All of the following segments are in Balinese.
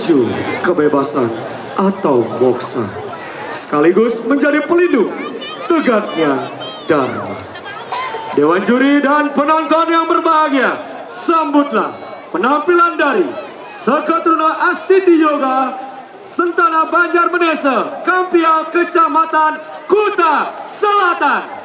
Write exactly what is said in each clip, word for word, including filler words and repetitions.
menuju kebebasan atau moksa, sekaligus menjadi pelindung tegaknya Dharma. Dewan juri dan penonton yang berbahagia, sambutlah penampilan dari Seketruna Astiti Yoga, Sentana Banjar Menese, Kampia, Kecamatan Kuta Selatan.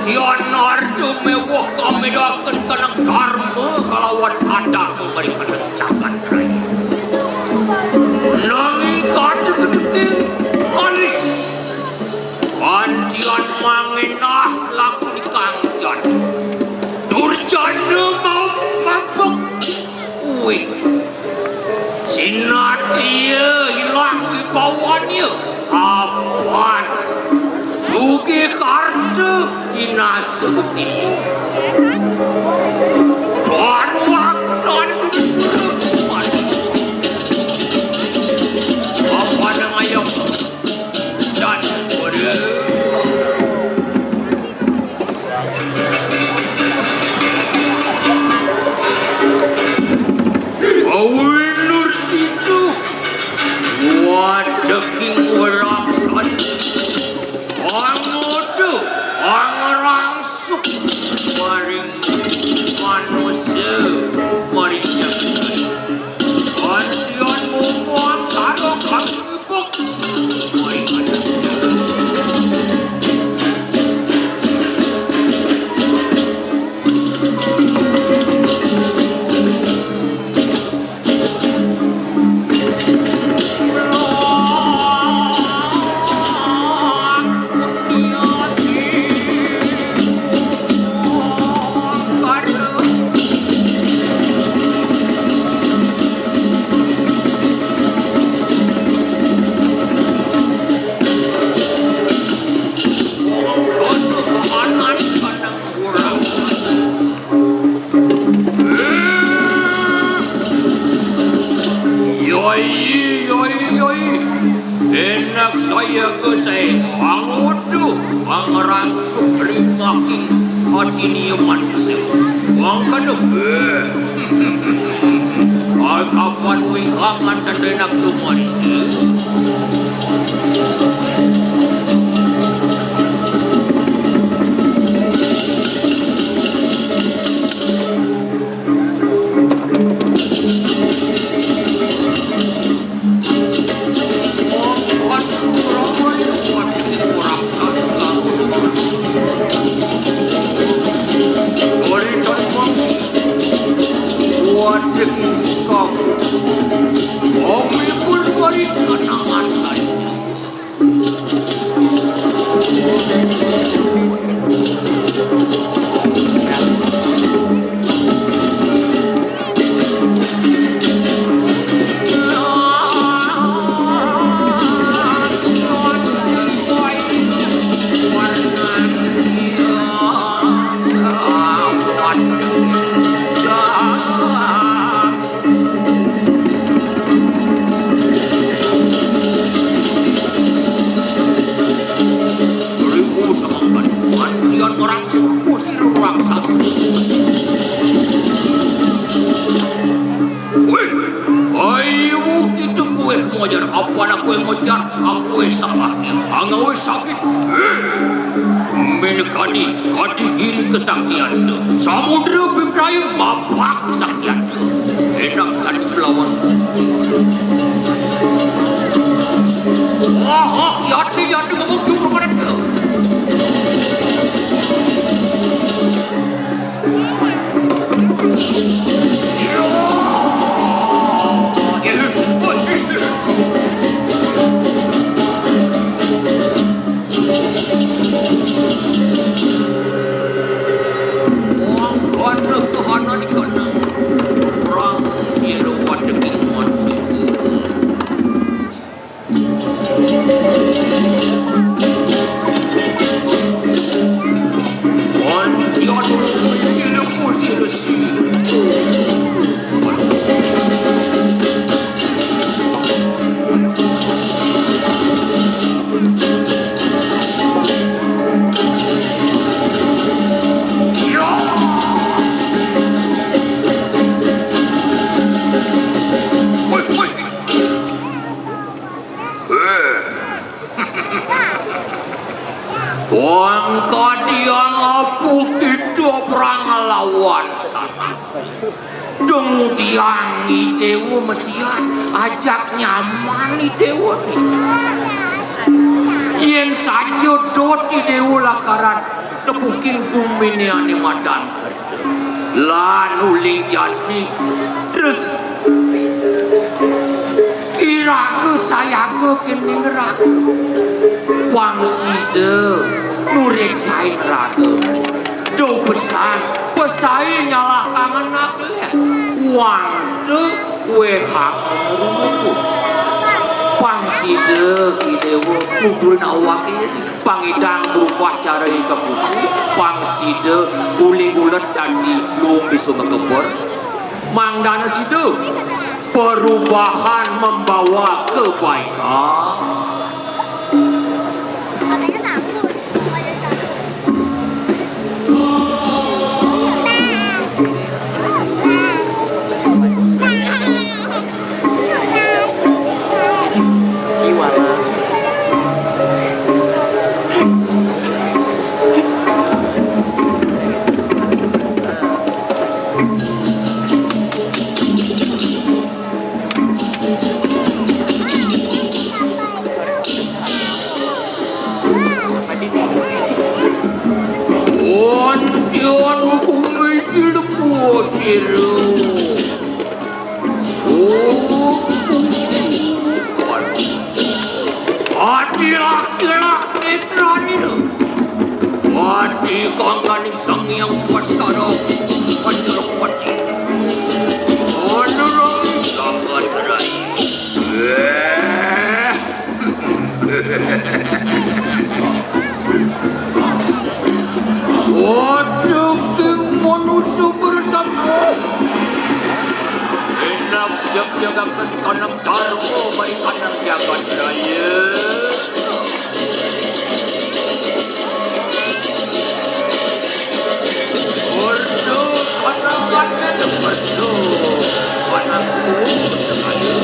Pantian artu mewah kami doakan kenang dharma kalawan ada memberikan jagat raya. Nanging kata kedeke kali. Pantian mangenah laku di kangjan. Durjana mau mampek. Wih. Sinatria ilang wibawannya. Apan. Sugih harta inasuti. Darwak dan apa nang ayam dan suara. Awi nur situ. Wadeking weraksasa. Angodo, angerangsuk. Maring manusia, maring jagat. Pantian mumuang karo kang ibuk. Maring manusia. Yoi, yoi, yoi. Enak saya ke saya. Angodo, angerangsuk rimaking hati ni manusia. Wang kada. Ay, kapan wih kangen tetenak tu manusia. Aku wis salah, angawé sakit. Eh, men kadi, kadi giri kesaktian. Samudra Bimrayu mabak kesaktian. Enak jadi pelawan. Wah, wah, yati, yati, ngomong jujur pada dia. Bangka tiang apuh kita perang lawan sanak. Dong tiang I Déwa mesiat, ajak nyaman I Déwa. Yén saja dot I Déwa lakaran nepukin guminé ané madan. Lan uling jati. Terus iraga sayaga kéning raga. Pang sida nureksain raga. Duh pesan, pesain nyalah kangen aklek. Wangda wehak nurunguku. Pang sida I Déwa nuturin awake. Pang idang berubah cara ika putu, pang sida uli ulet dadi luung bisa makebur. Mangdana sida perubahan membawa kebaikan. Ontion kumis lepuh biru. Oh, bukan. Ati laki-laki terani. Ati kangkani Sang Hyang Batara, Batara Pati. Anu lagi sangat rai. Eh. Waduh, king manusa bersama. Enak jag-jagaken kanang darma, mari kanang jagat raya. Ordo, kanang kanang ordo. Kanang suwung sekali.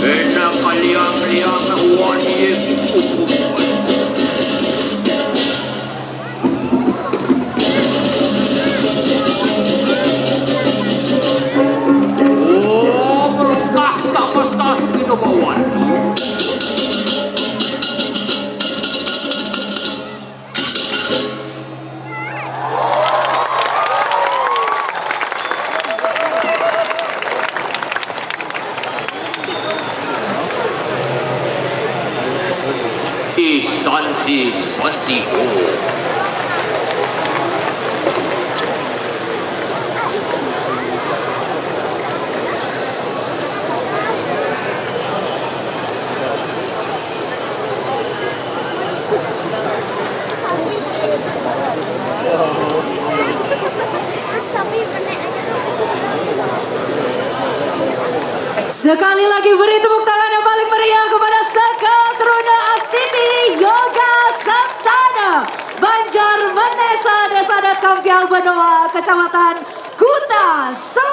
Enak kaliang-liang wani. Oh, melukah samesta sukino bawantu. Santi, Santi, Santi, oh. Sekali lagi beri tepuk tangan. Pial Benoa, Kecamatan Kuta Selatan.